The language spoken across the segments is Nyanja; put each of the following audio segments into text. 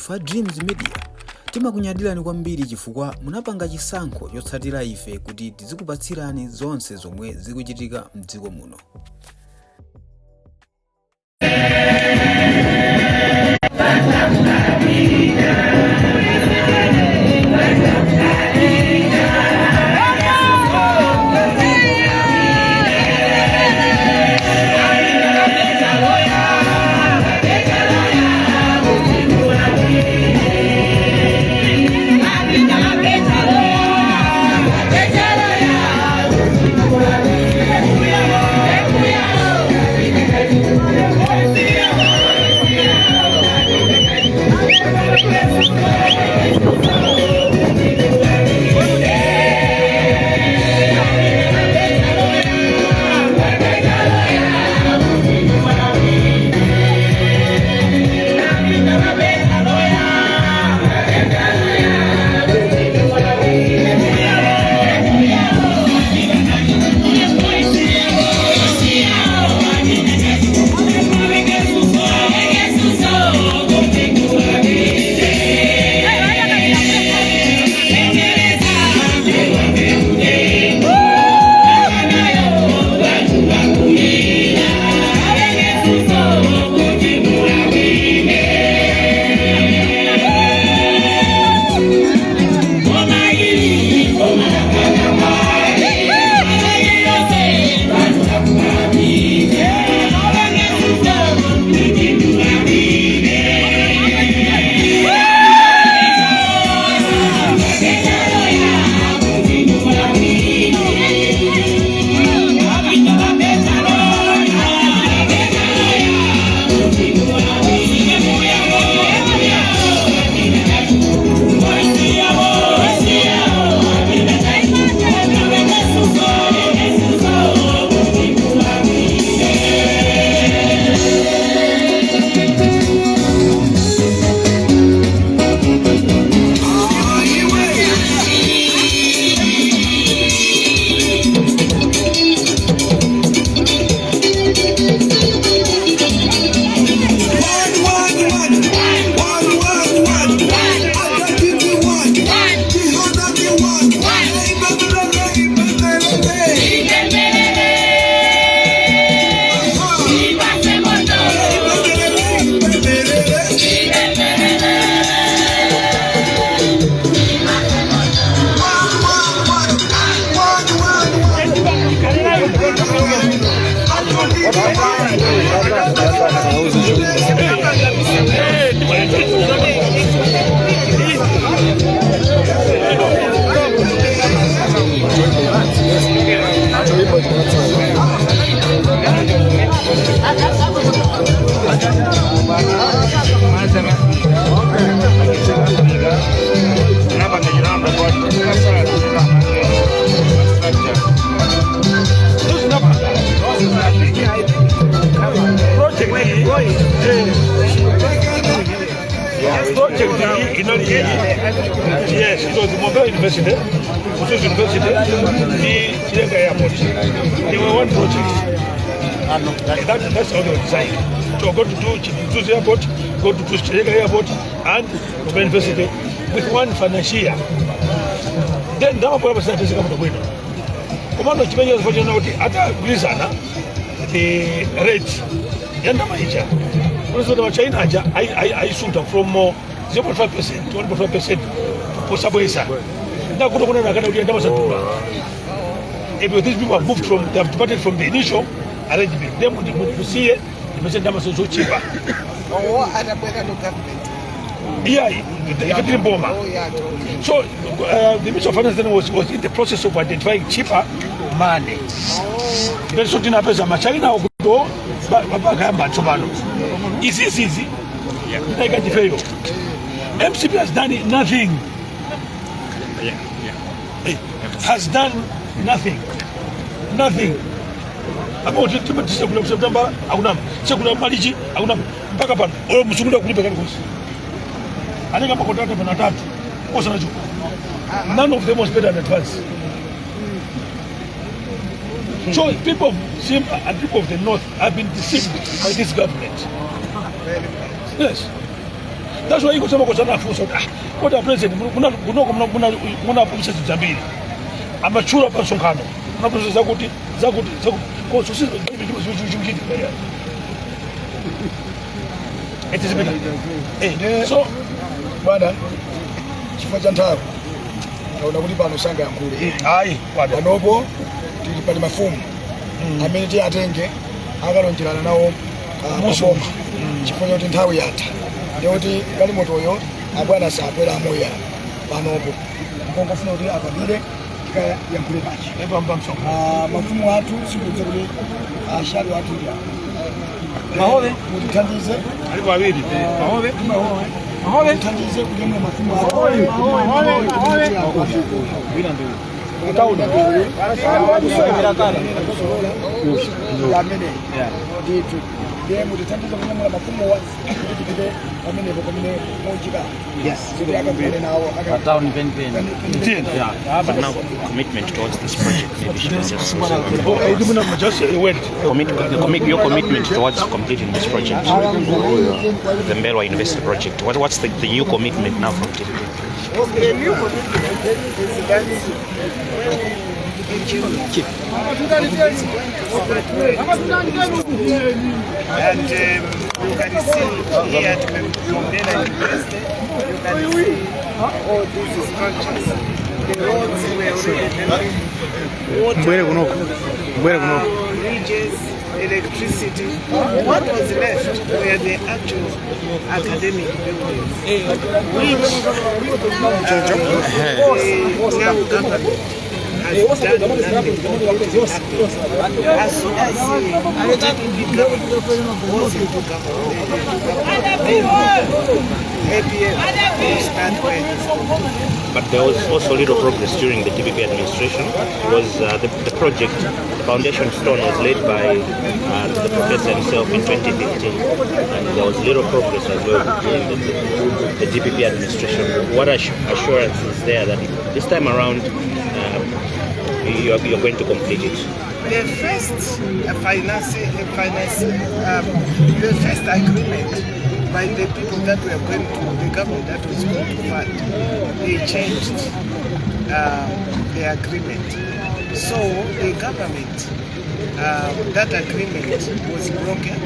Ife a Dreams Media timakunyadirani kwambiri chifukwa munapanga chisankho chotsatira ife kuti tizikupatsirani zonse zomwe zikuchitika mdziko muno. Yes, it was the Mombera University, Mzuzu University, the Chilenga Airport. They were one project. And that's how they were designed. So go to do Mzuzu Airport, go to do Chilenga Airport, and Mombera University with one financier. Then ndalama poyamba zinapezeka muno bwino. Komano chimene chifukwa kuti atagwirizana the rate ya ndalama ija kunazoti machina aja aisuntha from 0.5% to 1.5% posabweza ndakuti kunena kana kuti ndalama zadula. If these people have moved from, they have departed from the initial arrangement, then musiye ndipese ndalama zochipa. Oh, atabwera no government. Yeah, ife tili mboma. Oh, yeah, okay. So the Minister of Finance then was in the process of identifying cheaper money. Then so tinapeza machina okuto bakayamba tsopano. Izizizi ndaika ndifeyo. MCP has done nothing. Has done nothing. Nothing. Apo timatsekula September akunama. Tsekula Malichi akunama. Mpaka pano oyo msukunda kulipa kalikonse. Anenga makontrakt pano atatu osanacho. None of them was paid in advance. So people of Simba and people of the north have been deceived by this government. Yes. That's why iko sema kwa sana afunsa kuti, ah, kodi a president, kunoko munaphunzitsa zinthu zambiri, amatchula pa msonkhano, munaphunzitsa zakuti, zakuti, zakuti, konso chikuchitika. It is better. So Bwana, chifukwa cha nthawi, taona kuti pano sangayankhule. Ayi, bwana. Panopo tili pali mafumu amene tiyatenge akalonjerana nawo Musu. paboma, chifukwa chakuti nthawi yatha, ndikuti galimotoyo abwana sakwera amoya panopo, nkongofuna kuti akapite tikayankhule pachi. Epamba msonkhano. Mafumu athu, sikuudza kuti ashali athu ndi awa. Mahove. Mutithandize. Alipo awiri. Mahove. Mahove. Mutithandize kunyamula mafumu athu. Mahove. Utaona. Amene ndithu ndiye mutithandize kunyamula mafumu wa kuti tipite pamenepo pamene mochika kuti akakumane nawo. Town pen pen. But now, commitment towards this project, maybe she can just Oh, just a word. Commit your commitment towards completing this project, the Mbelwa University project. What's the new commitment now from TDP? The new commitment is that when we achieve and you can see here at Mombera University, you can see all these structures. The roads were already built, water, bridges, electricity. What was left were the actual academic buildings, which the now government has done nothing to happen. As soon as the DPP government goes into government, APM will start where it is. But there was also little progress during the DPP administration. It was the project, the foundation stone was laid by the professor himself in 2015, and there was little progress as well during the DPP administration. What assurance is there that this time around you're going to complete it? The first financing, the first agreement by the people that were going to, the government that was going to fund, they changed the agreement. So the government, that agreement was broken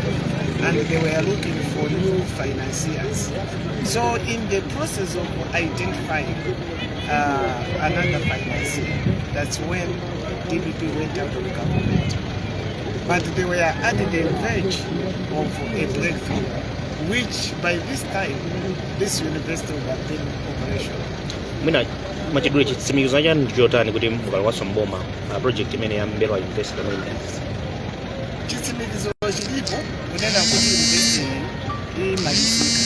and they were looking for new financiers. So in the process of identifying another financier, that's when DPP went out of government. But they were at the verge of a breakthrough, which by this time, this university would have been operational. Mwina mwachidule, chitsimikizo chanu ndi chotani kuti mukalowanso mboma project imene ya Mbelwa University amene? Chitsimikizo chilipo kunena kuti university imalizika,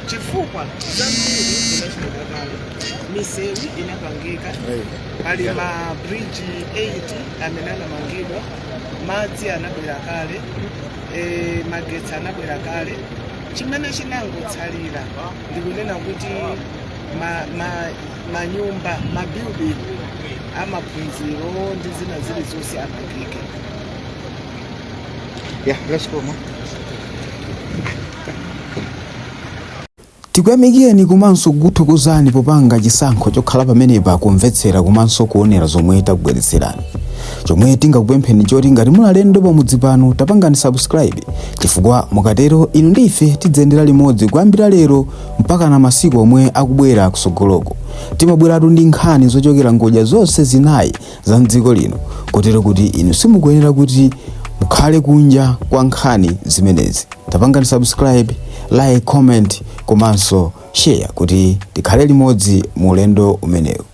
chifukwa zambiri zinachitika kale. Misewu inapangika, pali ma bridge 8 amene anamangidwa, madzi anabwera kale, magetsi anabwera kale. Chimene chinangotsalira ndikunena kuti manyumba, ma building amaphunziro ndi zina zilizonse amangike. Yeah, let's go, man. Tikuyamikeni komanso kukuthokozani popanga chisankho chokhala pamenepa kumvetsera komanso kuonera zomwe takubweretserani. Chomwe tingakupempheni choti ngati muli alendo pamudzi pano, tapangani subscribe, chifukwa mukatero inu ndi ife tidzayendera limodzi kuyambira lero mpaka na masiku omwe akubwera kusogoloko. Timabweratu ndi nkhani zochokera ngodya zonse zinayi za mdziko lino, kotero kuti inu simukuyenera kuti mukhale kunja kwa nkhani zimenezi. Tapangani subscribe, like, comment komanso share kuti tikhale limodzi mu ulendo umenewu.